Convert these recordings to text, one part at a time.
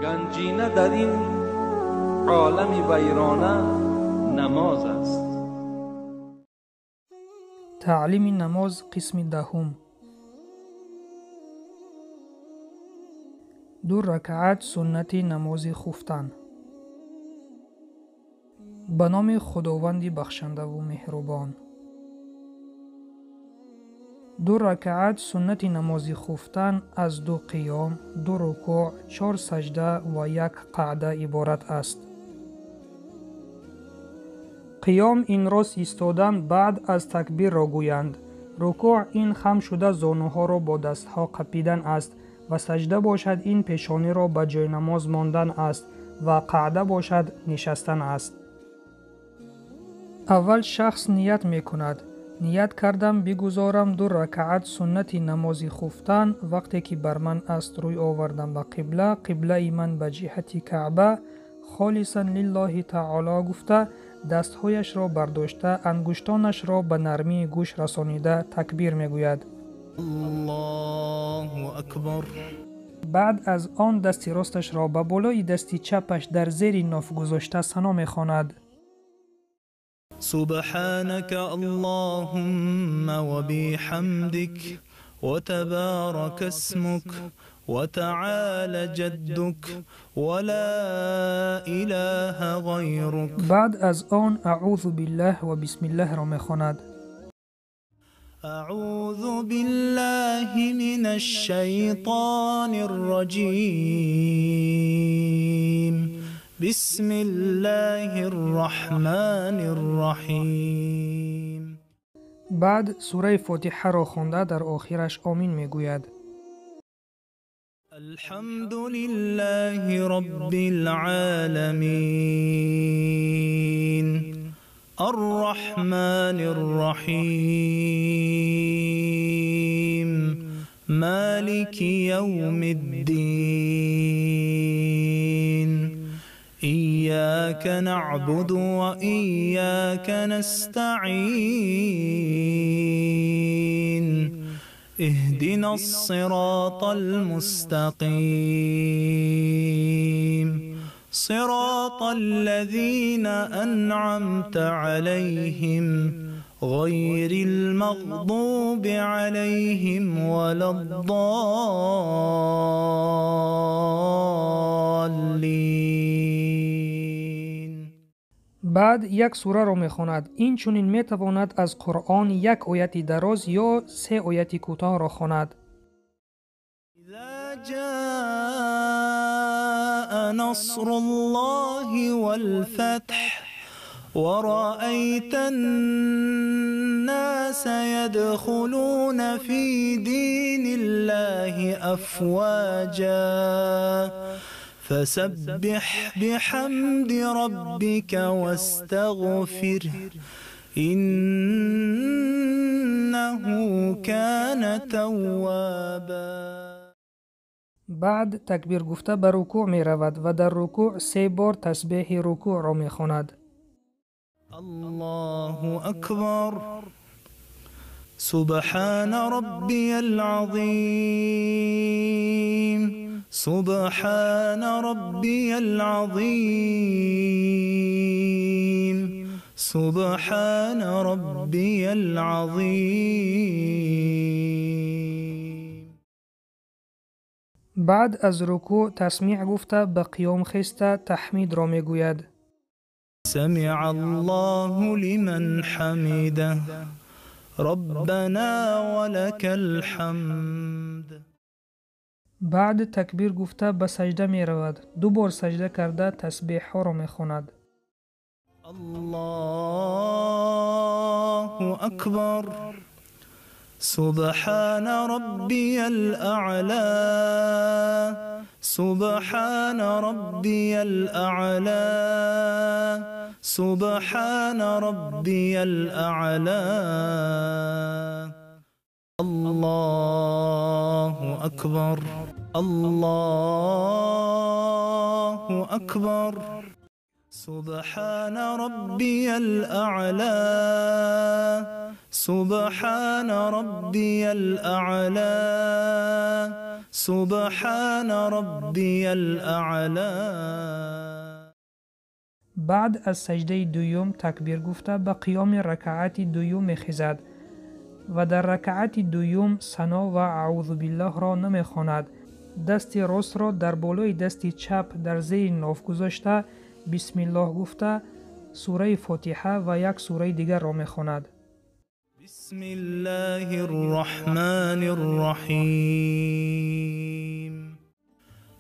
Ганҷина дар ин олами вайрона намоз аст. Таълими намоз қисми даҳум. Ду ракаат суннати намози хуфтан. Ба номи Худованди бахшандаву меҳрубон. Ду ракаат суннати намози хуфтан аз ду қиём, ду рукӯъ, чор саҷда ва як қаъда иборат аст. Қиём ин рост истодан баъд аз такбирро гӯянд. Рукӯъ ин хам шуда зонуҳоро бо дастҳо қапидан аст ва саҷда бошад ин пешониро ба ҷойнамоз мондан аст ва қаъда бошад нишастан аст. Аввал шахс ният мекунад. Ният кардам бигузорам ду ракаат суннати намози хуфтан вақте ки бар ман аст рӯй овардам ба қибла, қиблаи ман ба ҷиҳати Каъба, холисан лиллоҳи таоло гуфта, дастҳояшро бардошта, ангуштонашро ба нармии гӯш расонида такбир мегӯяд. Аллоҳу акбар. Баъд аз он дасти росташро ба болои дасти чапаш дар зери ноф гузошта сано мехонад. سبحانك اللهم وبحمدك وتبارك اسمك وتعالى جدك ولا إله غيرك. بعد از آن اعوذ بالله و بسم الله را میخواند. اعوذ بالله من الشیطان الرجیم. بسم الله الرحمن الرحیم. بعد سوره فاتحه را خوانده در آخرش آمین میگوید. الحمد لله رب العالمین الرحمن الرحیم مالک یوم الدین إياك نعبد وإياك نستعين اهدنا الصراط المستقيم صراط الذين أنعمت عليهم غير المغضوب عليهم ولا الضالين. بعد یک سوره را میخواند. این چنین میتواند از قرآن یک آیت دراز یا سه آیت کوتاه را خواند. اذا جاء نصر الله والفتح ورأيت الناس يدخلون في دين الله أفواجا فسبح بحمد ربك واستغفره إنه كان توابا. بعد تکبیر گفته به رکوع می رود و در رکوع سه بار تسبیح رکوع را می خواند. الله أكبر. سبحان ربي العظيم سبحان ربي العظيم سبحان ربي العظيم. بعد از رکوع تسمیع گفته به قیام خسته تحمید را میگوید. سمع الله لمن حمده ربنا ولك الحمد. بعد تکبیر گفته به سجده می رود. دو بار سجده کرده تسبیح ها را می خواند. الله اکبر. سبحان ربی الاعلی سبحان ربی الاعلی سبحان ربی الاعلی. الله اکبر. الله اکبر. سبحان ربی الاعلی سبحان ربی الاعلی سبحان ربي الأعلى. بعد از سجده دوم تکبیر گفته به قیام رکعت دوم میخیزد و در رکعت دوم ثنا و اعوذ بالله را نمیخواند. دست راست را در بالای دست چپ در زیر ناف گذاشته بسم الله گفته سوره فاتحه و یک سوره دیگر را میخواند. بسم الله الرحمن الرحیم.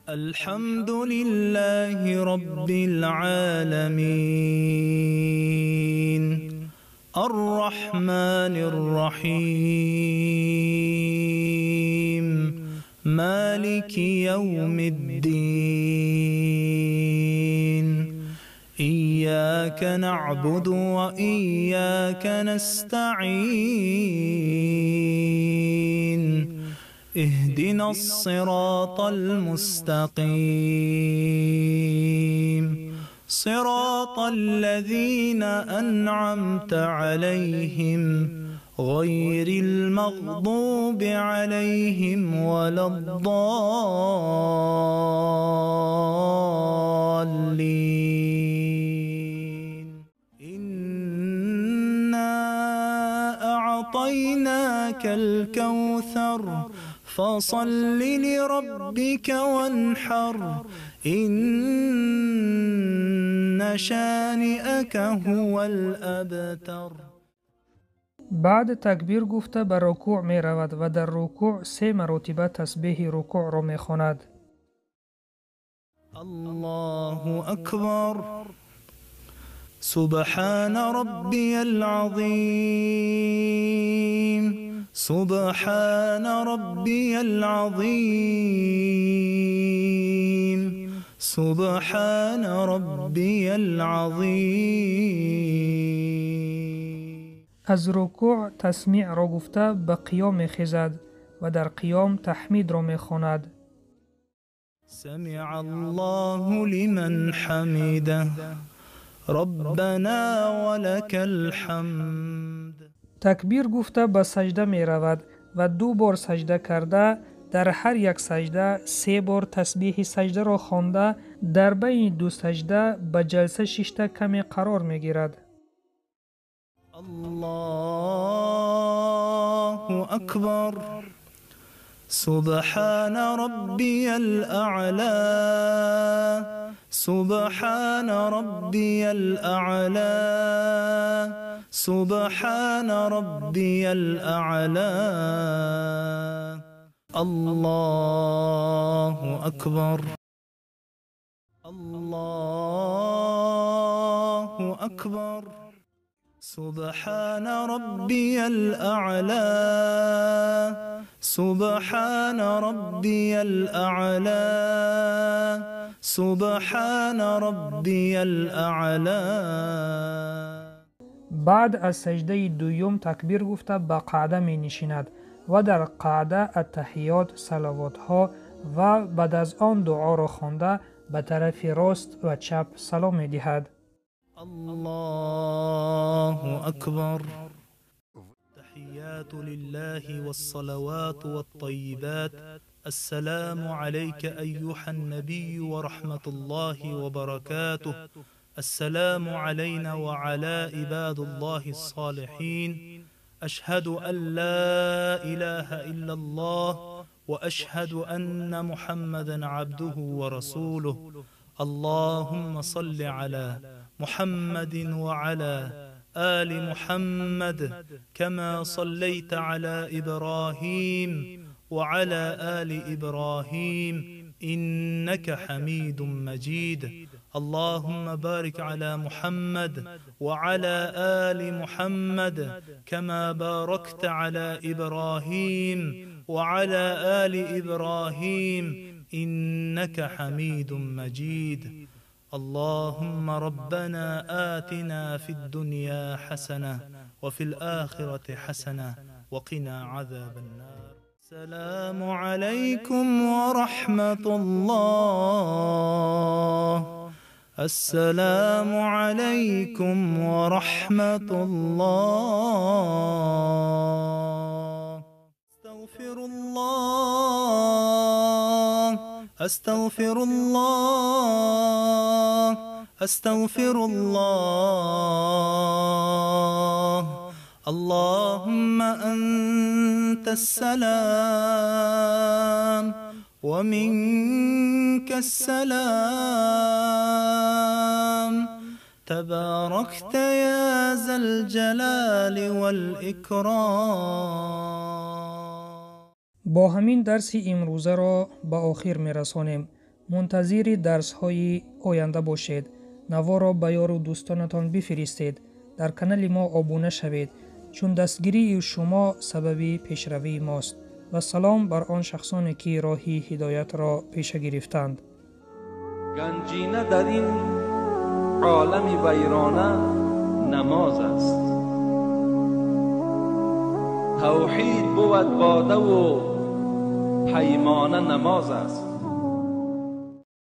الحمد لله رب العالمین. الرحمن الرحیم. مالك يوم الدين. إياك نعبد وإياك نستعين. اهدنا الصراط المستقيم. صراط الذين أنعمت عليهم غير المغضوب عليهم ولا الضالين. إنا أعطيناك الكوثر فصل لربك وانحر إن شانئك هو الأبتر. بعد تکبیر گفته به رکوع می رود و در رکوع 3 مرتبه تسبیح رکوع را می خواند. الله اکبر. سبحان ربی العظیم. سبحان ربی العظیم. سبحان ربی العظیم. از رکوع تسمیع را گفته به قیام میخیزد و در قیام تحمید را میخواند. سمع الله لمن حمده. ربنا ولك الحمد. تکبیر گفته به سجده می رود و 2 بار سجده کرده در هر یک سجده 3 بار تسبیح سجده را خوانده در بین 2 سجده به جلسه ششته کمی قرار می گیرد. الله اکبر. سبحان ربی الاعلی. سبحان ربی الاعلی. سبحان ربی الاعلی. الله اکبر. الله اکبر. سبحان ربی الاعلی. سبحان ربی الاعلی. سبحان ربی الاعلی. بعد از سجده دوم تکبیر گفته به قعده می نشیند و در قعده التحیات، صلوات ها و بعد از آن دعا را خوانده به طرف راست و چپ سلام می دهد. الله اکبر. التحیات لله والصلوات والطیبات. السلام عليك أيها النبي ورحمة الله وبركاته. السلام علينا وعلى عباد الله الصالحين. أشهد أن لا إله إلا الله وأشهد أن محمدا عبده ورسوله. اللهم صل على محمد وعلى آل محمد كما صليت على إبراهيم وعلى آل إبراهيم إنك حميد مجيد. اللهم بارك على محمد وعلى آل محمد كما باركت على إبراهيم وعلى آل إبراهيم إنك حميد مجيد. اللهم ربنا آتنا في الدنيا حسنة وفي الآخرة حسنة وقنا عذاب النار. السلام عليكم ورحمة الله. السلام عليكم ورحمة الله. استغفر الله. أستغفر الله، أستغفر الله. اللهم أنت السلام ومنك السلام، تباركت يا ذا الجلال والإكرام. Бо ҳамин дарси имрӯзаро ба охир мерасонем. Мунтазири дарсҳои оянда бошед. Наворро ба ёру дӯстонатон бифиристед. Дар канали мо обуна шавед, чун дастгирии шумо сабаби пешравии мост. Ва салом бар он шахсоне, ки роҳи ҳидоятро пеша гирифтанд. Ганҷина дар ин олами вайрона намоз аст. Тавҳид бувад бодаву паймона намоз аст.